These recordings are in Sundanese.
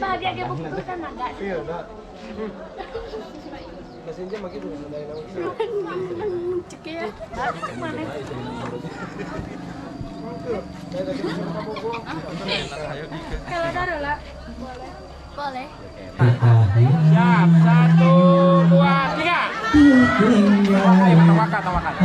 Bahagia ge buktusan naga. Cek ya. Mana? Kalau taruh lah. Boleh. Siap, 1, 2, 3. Tawakan, tawakan.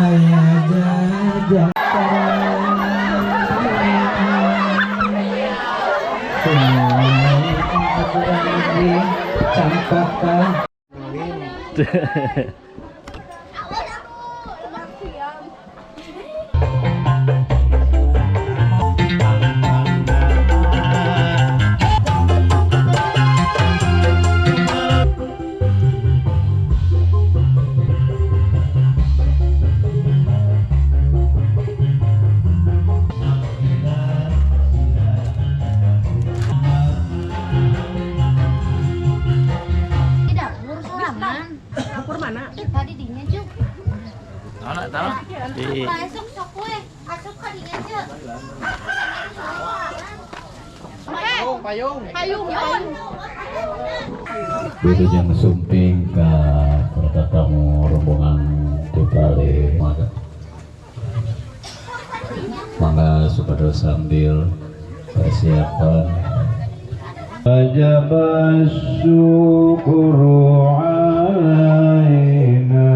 Dapur mana? Tadi dinya cuk. Tahu. Di. Esok sok we, asup ka dinya cuk. Payung, payung. Wilujeng sumping ka tatamu rombongan di Bali. Mangga. Mangga supados sambil persiapan. Wajib syukuru alaina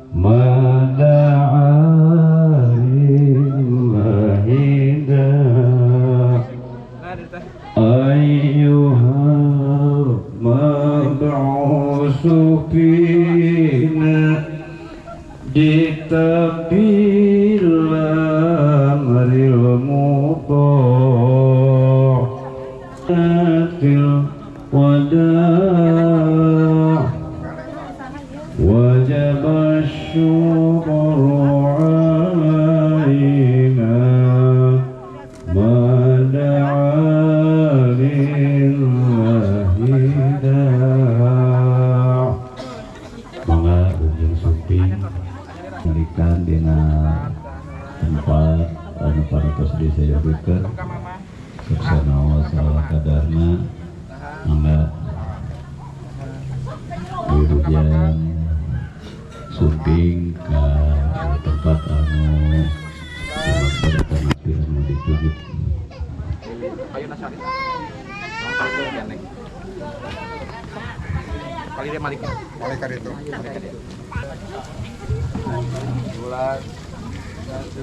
ma da'a lillahi da'a ayyuhal mab'usu fina jita bil amril muta' الوداع وجب الشكر علينا ما دعا لله داع. Mangga ujung sumping narikan dina tempat anu parantos disayogikeun suksana salah kadarna. Mangga wilujeng sumping ka tempat anu dimaksud atanapi anu dituju. Kali dia malik. Malik itu. Bulan 1, 2.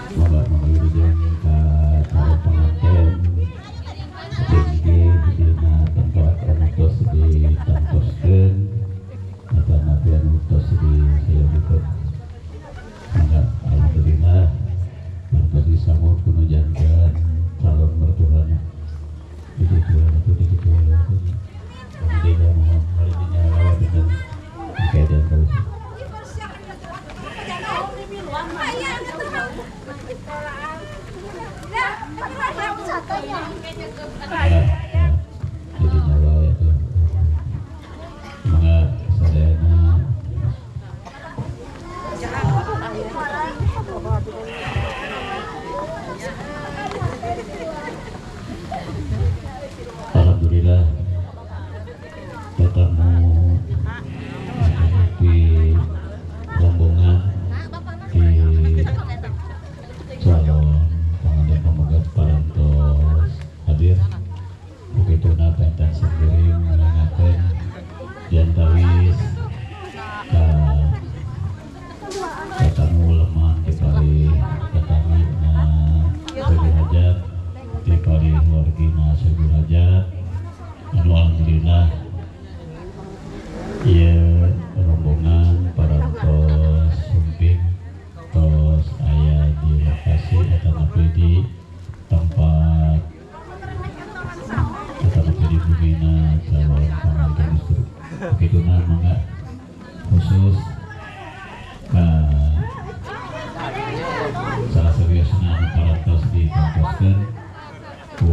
Mangga wilujeng ka calon pengantin tinggi dina tempat anu tos ditantoskeun atanapi anu tos disayogikeun. Mangga alhamdulillah parantos disambut ku nu janten calon mertuana. Di ditu atuh di ditu atuh. Di dieu mohon bari dinya lewat dinten keadaan terus. Jadi nyawa itu mangga sadayana. Alhamdulillah ketemu di rombongan di calon pengantin pemegat parantos hadir. Begituna pentan sendiri menangaken diantawis ka tatamu leman di pari tatami na Sohibul Hajat di pari wargina Sohibul Hajat. Anu alhamdulillah ieu rombongan parantos sumping tos aya di lokasi atanapi di tempat atanapi di bumina calon pengantin istri. Begituna mangga khusus ka salah sawiosna anu parantos ditantoskeun ku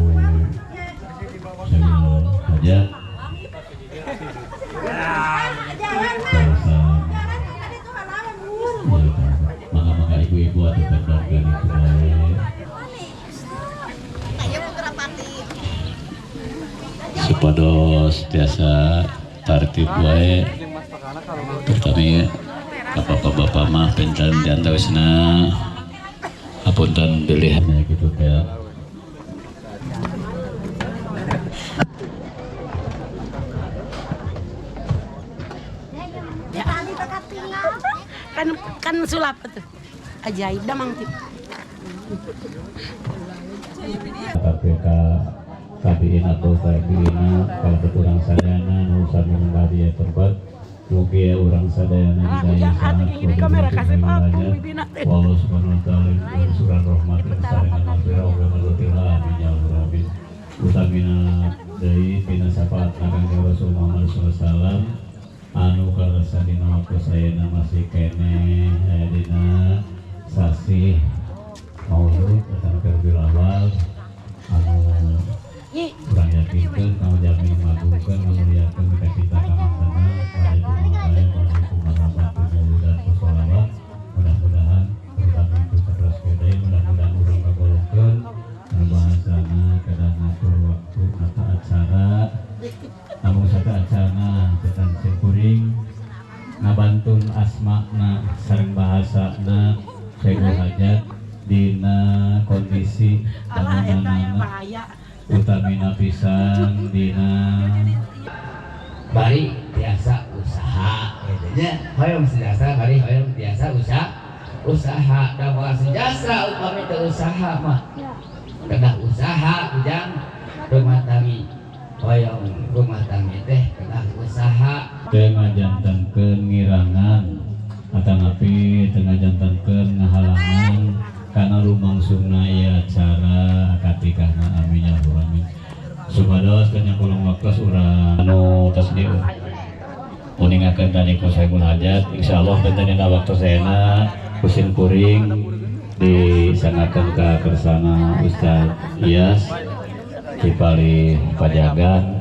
Hajat mangga-mangga ibu-ibu atau pendongeng itu baik supados tiasa tartib wae terutama bapak-bapak mah pentan di antawisna apunten pilihannya gitu teh. Kan sulap itu ajaib dah mang tip. KPK tabiin atau tabiina kalau kurang sadayana nu sami membari tempat mugi urang sadayana hidayah sangat wallahu subhanahu wa ta'ala surah rahmat sareng maghfirah wa maghfirah amin ya rabbal utamina deui tina syafaat Kangjeng Rasul Muhammad sallallahu alaihi wasallam anu karasa dina waktu sayana masih keneh aya dina sasih maulud atau Rabiul Awal anu kurang yakinkeun kang jami ngagungkeun ngamuliakeun ka kita kamangkana waalaikumsalam warahmatullahi wabarakatuh. Mudah-mudahan terutama itu terus deui mudah-mudahan urang kagolongkeun anu bahasana kedah ngatur waktu nata acara namun satu acara tetan sekuring ngabantun asma'na sareng bahasana Syekhul Hajat dina kondisi bangunanana utamina pisan dina bari biasa usaha gitu nya hoyong sejahtera bari hoyong biasa usaha da moal sejahtera upami teu usaha mah kedah usaha ujang rumah tangga hoyong rumah tangga teh kedah usaha teu ngajantenkeun ngirangan atanapi teu ngajantenkeun ngahalangan kana lumangsungna ieu acara akad nikahna amin ya rabbal alamin. Supados kana kolong waktos urang anu tos dieu uningakeun tadi ku Syekhul Hajat insyaallah benten dina waktu saena kusim kuring disangakeun ka kersana Ustaz Iyas Cipali Pajagan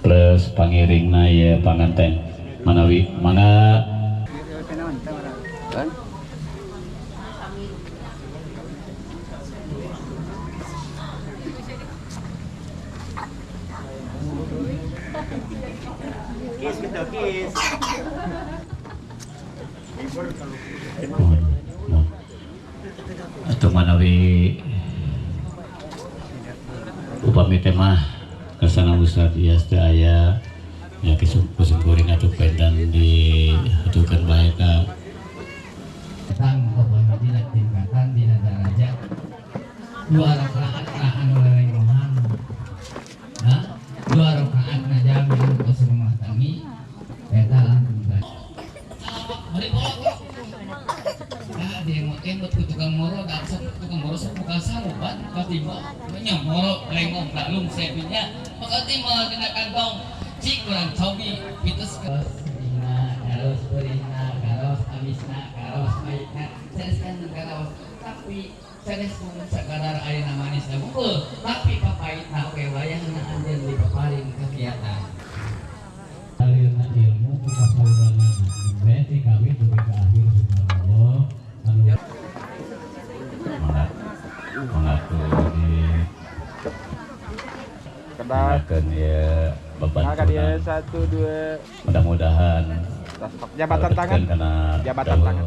plus pangiringna ye panganten manawi mangga atau manawi upami teh mah kersana Ustaz Iyas teh aya ya kusim kuring atuh pendan diaturkeun bae ka tang pokona dina tingkatan dina darajat dua rakaat lah anu lelengohan nah dua rakaat na jami anu rumah tanggi eta langkung bari bolak ah diemot-emot ku tukang moro da sok tukang moro sok buka sarupan katiba nya moro lengong da lungse nya maka timal dina kantong cik kurang cobi pitus dina karos beurina karos amisna karos baikna sanes kan karos tapi sanes mun sakadar ayeuna manisna bungkul tapi papaitna oge wayahna anjeun dipaparin kegiatan alirna ilmu ku pasauranana berarti kawin dugi ka akhir subhanallah anu mengatur di kedakeun ieu bebantunan 1 2 mudah-mudahan jabatan tangan jabatan tangan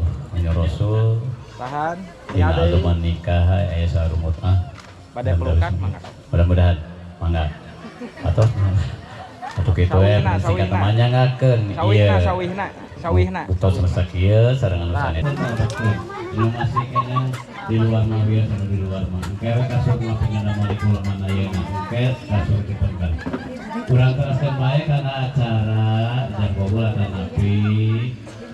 Rasul tahan dina aluman nikah aya sarumut ah pada pelukan mangga mudah-mudahan mangga atau kitu we singkat manyangakeun ieu sawihna sawihna buktos resek ieu sareng anu sanes nu masih kena di luar nawiya sareng di luar mah engke kasur mah pengana malik ulama ayeuna engke kasur dipenkan kurang teraskeun bae kana acara jang bobol atanapi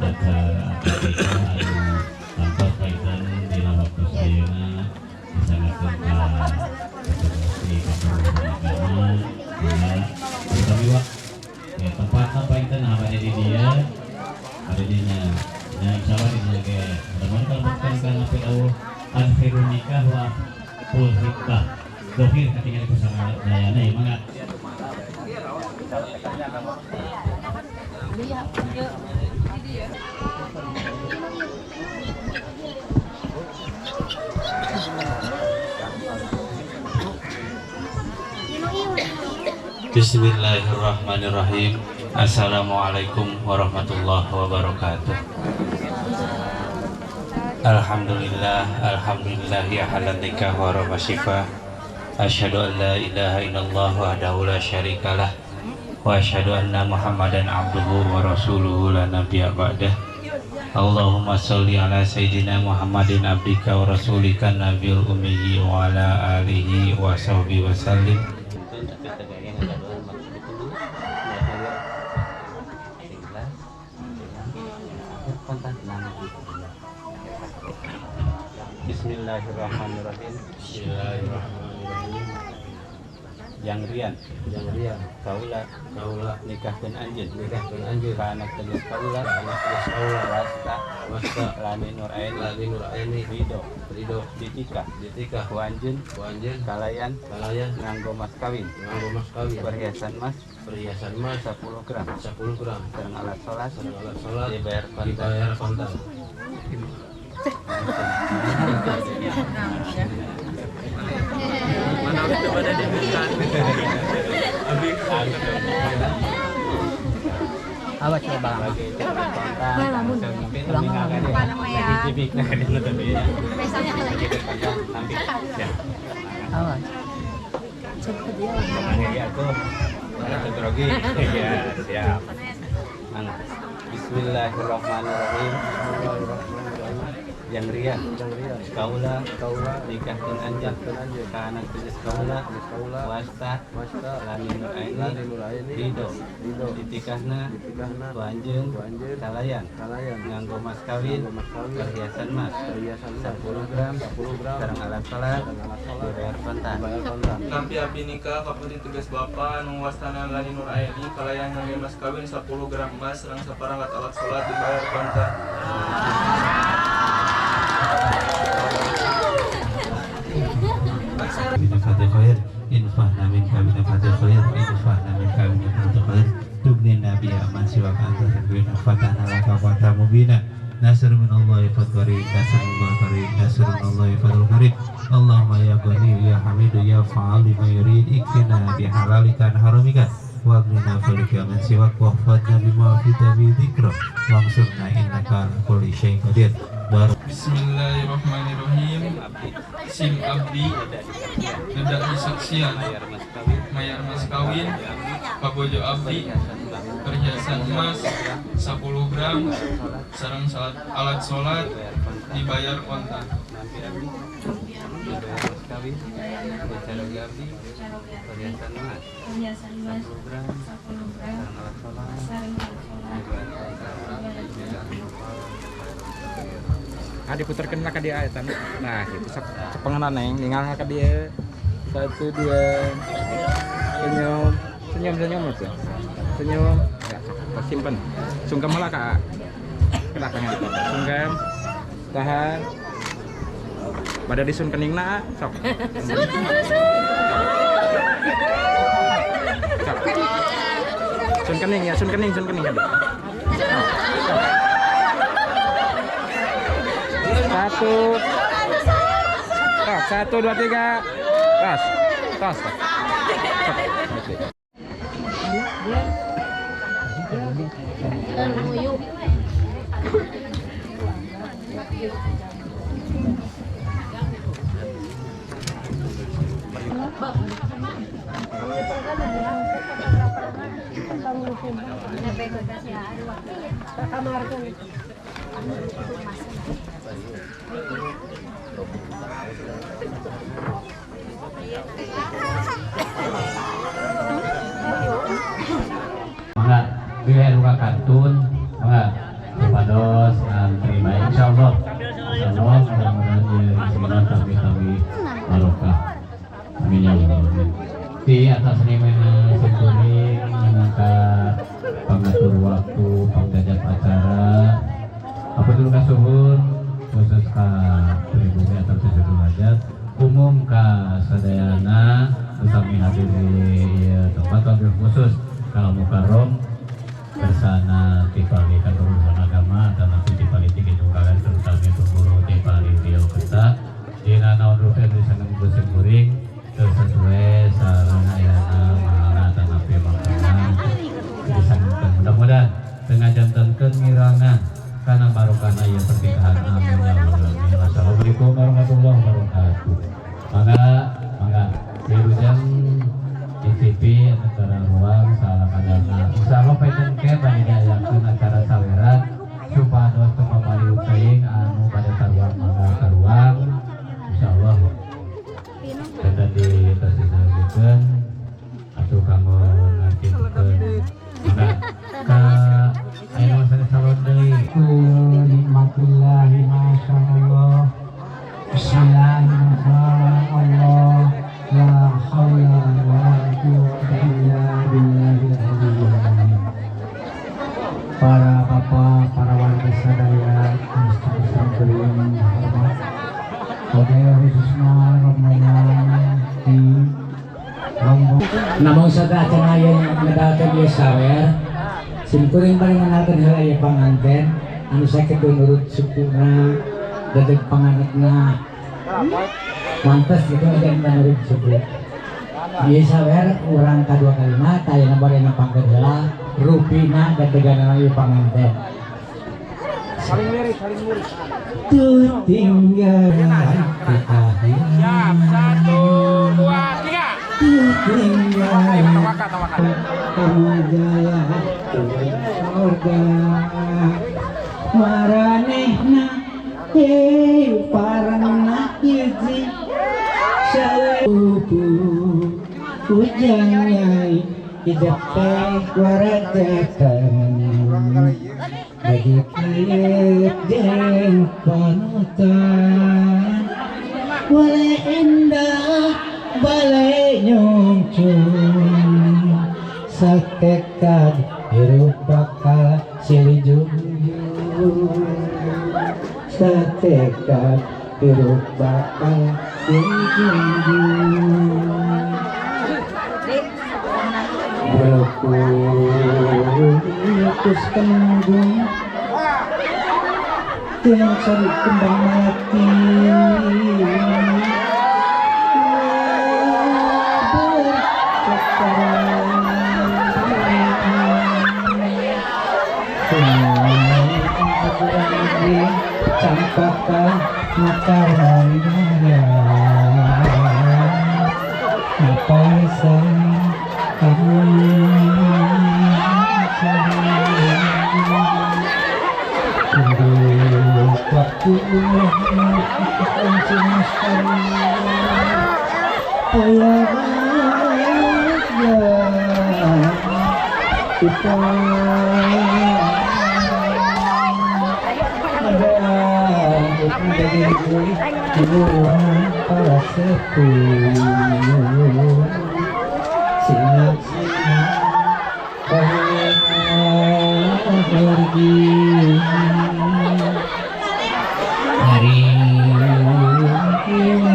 acara akad nikah anu kantos painten dina waktu ayeuna disangakeun ka resepsi agama mangga wa ya tempatna painten abade di dieu ada dinya nya insyaallah di dieu ge mudah-mudahan kalebetkeun kana pidawuh akhirun nikah wa full hikmah dohir katingali ku sadayana ieu mangga. Bismillahirrahmanirrahim. Assalamualaikum warahmatullahi wabarakatuh. Alhamdulillah, alhamdulillah ya halan nikah wa ramasyifa. Asyhadu an la ilaha illallah wahdahu la syarikalah wa asyhadu anna Muhammadan abduhu wa rasuluhu la nabiyya ba'dah. Allahumma sholli ala sayyidina Muhammadin abdika wa rasulika nabiyil ummi wa ala alihi wa sahbihi wa sallim. Bismillahirrahmanirrahim. Bismillahirrahmanirrahim. Yang Rian, yang Rian, kaula, kaula nikahkeun anjeun, nikahkeun anjeun ka anak tegas kaula, anak tegas kaula, wasta, wasta Lani Nur Aini, Lani Nur Aini, Ridho, Ridho, ditikah, ditikah ku anjeun, ku anjeun kalayan, kalayan nganggo mas kawin, nganggo mas kawin, perhiasan mas, perhiasan mas 10 gram, 10 gram, sareng alat salat, sareng alat salat, dibayar kontan, dibayar kontan. Awas coba lagi. Awas. Cepet ya. Siap. Bismillahirrahmanirrahim. Yang Rian, yang Rian, kaula, kaula nikahkeun anjeun, ka anak tegas kaula, kaula, wasta, wasta Lani Nur Aini, Ridho, Ridho, ditikahna, ditikahna ku anjeun, kalayan, kalayan nganggo mas kawin, perhiasan mas, perhiasan 10 gram, 10 gram, sareng alat salat, dibayar kontan. Nampi abdi nikah ka putri tegas bapa anu wastana Lani Nur Aini kalayan nganggo mas kawin 10 gram emas sareng saperangkat alat salat dibayar kontan. Binafatil khair, infahna minka binafatil khair, infahna minka binafatil khair, tubnina biya man siwaka anta takwina fatahna laka fatah mubina, nasr minallahi fath qarib, nasr minallahi qarib, nasr minallahi fathul qarib. Allahumma ya ghani ya hamidu ya fa'al lima yurid, ikfina bihalalika an haramika, waghnina falika man siwak, wahfadna bima fita bi dzikra, wansurna innaka ala kulli syai'in qadir. Bismillahirrahmanirrahim. Sim abdi nedak disaksian mayar mas kawin pabojo abdi perhiasan emas 10 gram sareng alat sholat dibayar kontan. Ah, diputarkan lah ke dia ya, nah gitu sepengenan neng ningal ke dia. 1 2 senyum senyum senyum aja senyum ya, simpen sungkem lah kak kelakangan sungkem tahan pada disun kening na sok sok sun kening ya, sun kening, sun kening kan. Satu, tos, 1 2 3, tos, tos. Mangga bilih luka kantun, mangga supados terima insyaallah. Insyaallah mudah-mudahan ya rezekina kami-kami barokah. Amin ya Allah. Di atas nimena simkuring minangka pangatur waktu pangjajap acara. Apa dulu kasuhun khusus ka pribumi atau tujuh derajat umum ka sadayana sami hadir di tempat wabil khusus Kalau Mukarrom bersana ti pali kantor urusan agama dan nanti ti pali ti gedung kalian terutama pengurus ti pali Rio Kerta dina naon rupi anu sangat sim kuring sesuai sareng ayana mahalna tanapi makanan disanggukeun mudah-mudahan dengan jantenkeun ngirangan karena barokahna ieu pernikahan. Amin ya rabbal alamin. Wassalamualaikum warahmatullahi wabarakatuh. Mangga mangga wilujeng ICP antara ruang salah kadana insyaallah paiten ke bade diayakeun acara saweran supados teu pamaliut teuing anu bade karuang mangga karuang insyaallah dan di tos disebutkeun atuh kanggo ngartikeun mangga ka aya sanes salon deui. Nikmatillahi masyaallah. Bismillahirrahmanirrahim. La haula wala quwwata illa billahil aliyyil azim. Para bapak, para warga sadaya, sim kuring hormat. Oke, khususnya rombongan di rombong. Namun sada acan aya ngedalkeun ieu sawer, sim kuring bari ngenalkeun heula ieu panganten anu sakitu nurut sukuna dedeg panganetna. Mantes gitu dan menurut suku. Ieu sawer urang kadua kalima tayana bari nepangkeun heula rupina dedeganana ieu panganten. Saling lirik, saling lirik. Tuh tinggal di akhir. Siap, 1, 2, 3. Tuh tinggal majalah surga maranehna parana hiji sawepupu ujang nyai hidup teh warajatan bagi kayet jeung panutan boleh indah balai nyungcung satekad hirup bakal silih junjung satekad hirup bakal silih junjung berputus kembung tiang sari kembang mati campaka mekar waktu para sepuh siap-siap pergi hari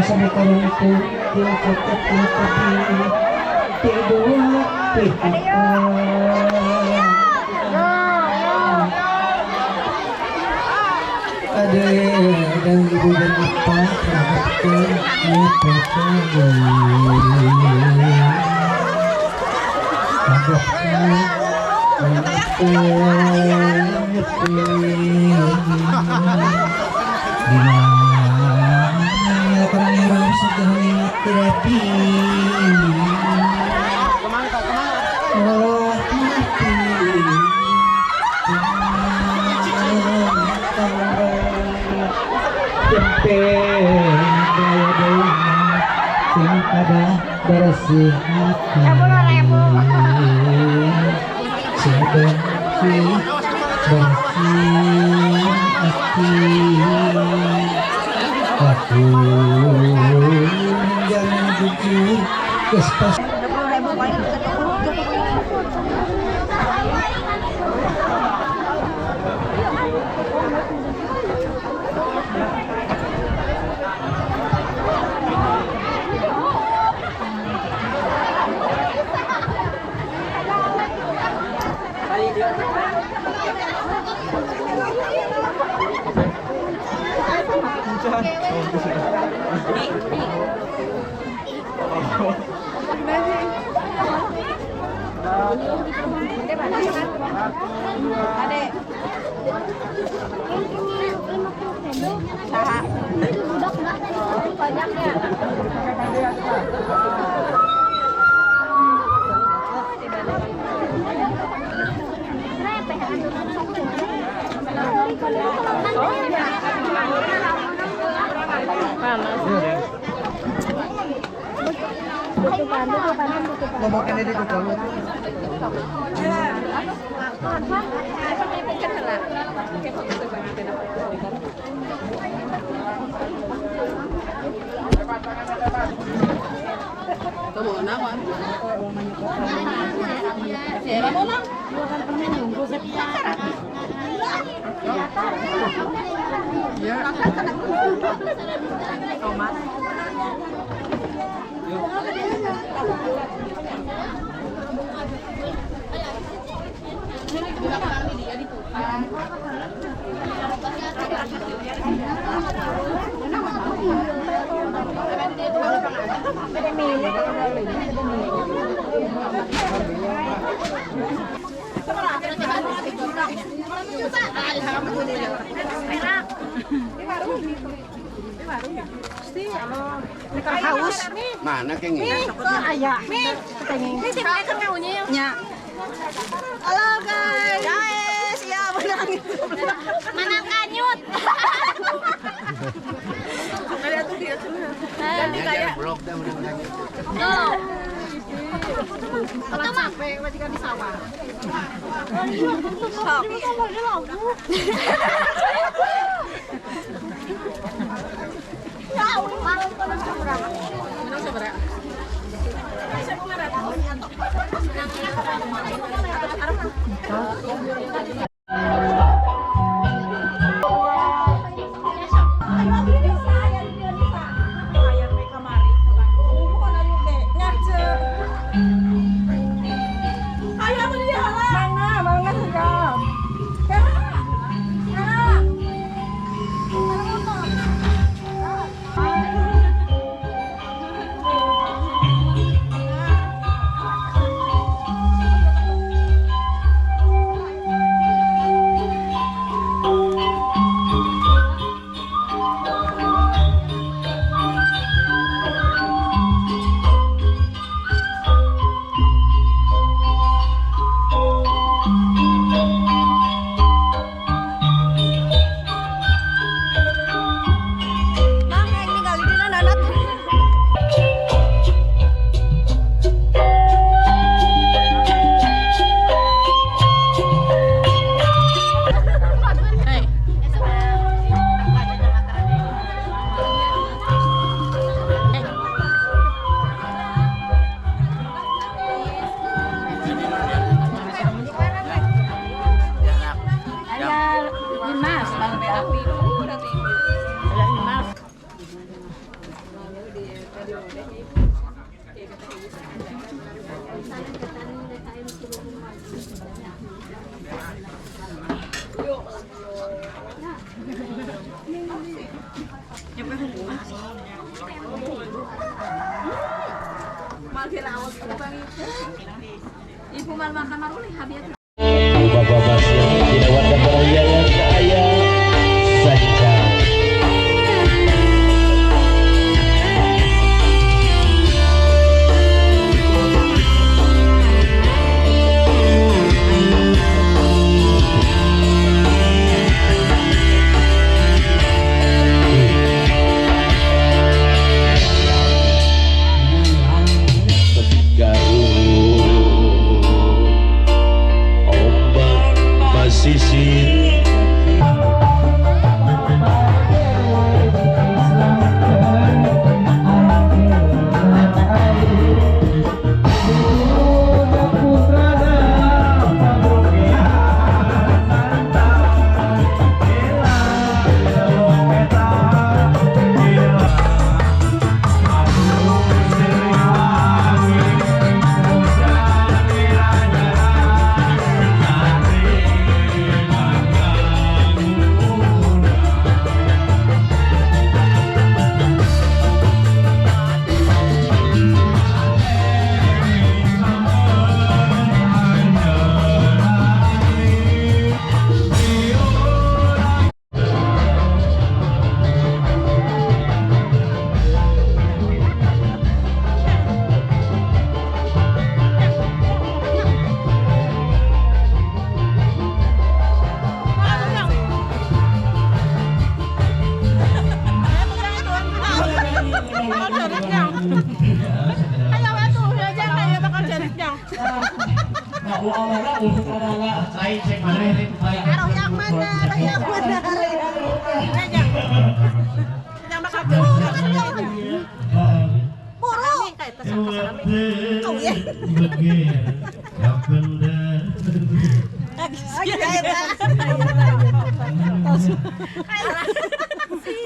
sampai karungku tiga ada dan ibu dan apa bersih hati bersih bersih hati aku jangan jujur kespas. Haus. Mana kenging? Ayah. Halo guys. Guys, ya menang. Menang kanyut. Ganti kayak blok dah menang kanyut. Kalau capek majikan di sawah. Ibu mal makan maruli habis. Bapak-bapak tidak warga perayaan saya saja. Sisir Lain cek mana ini? Roh yang mana? Roh yang mana? Yang bakal buru. Kau ya.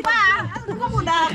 Pak, aku muda.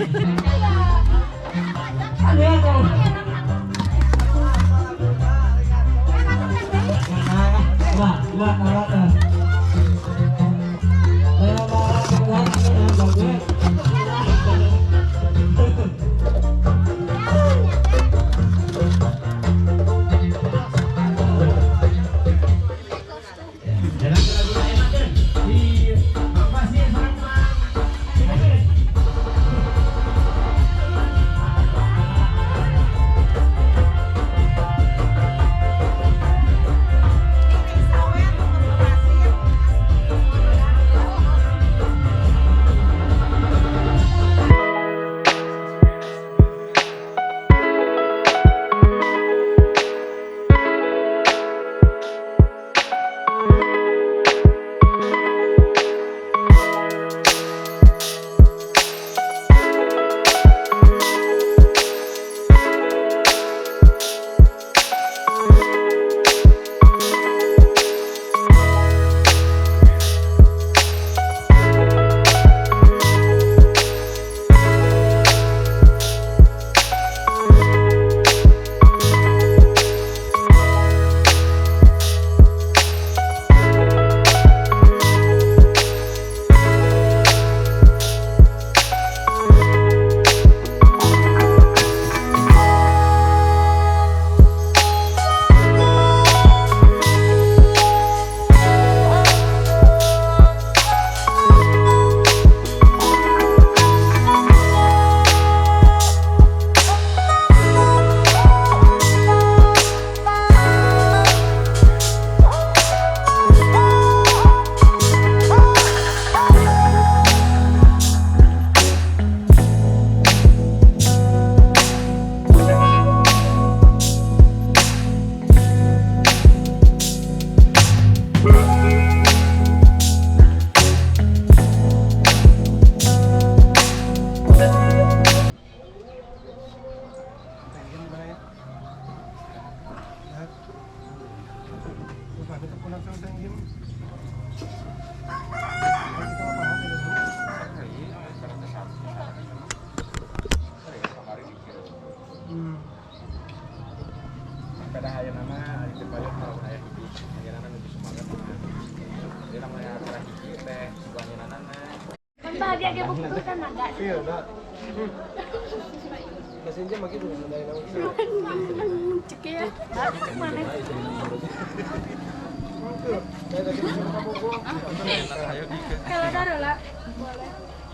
Kalau taruh lah,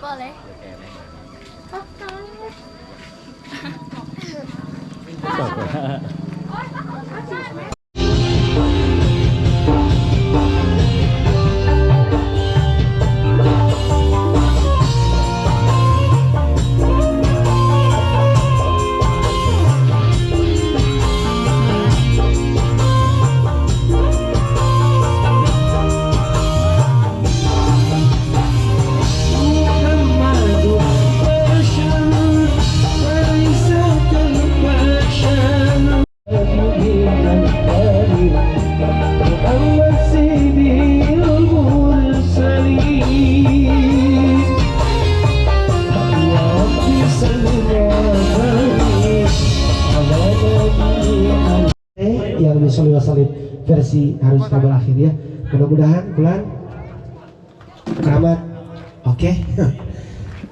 boleh. Oh, yang Sholli Wasallim versi harus kabel akhir ya. Mudah-mudahan bulan keramat. Oke.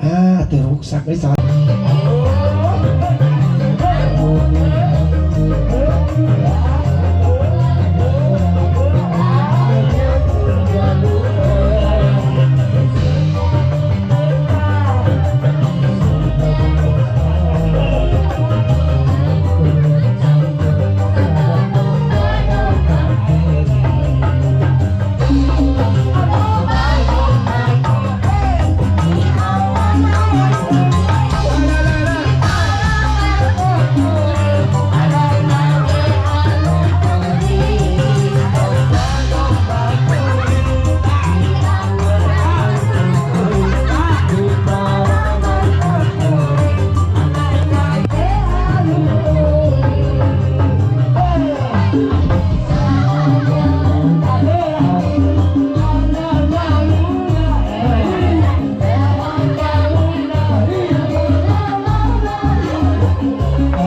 Ah, terus sampai salah.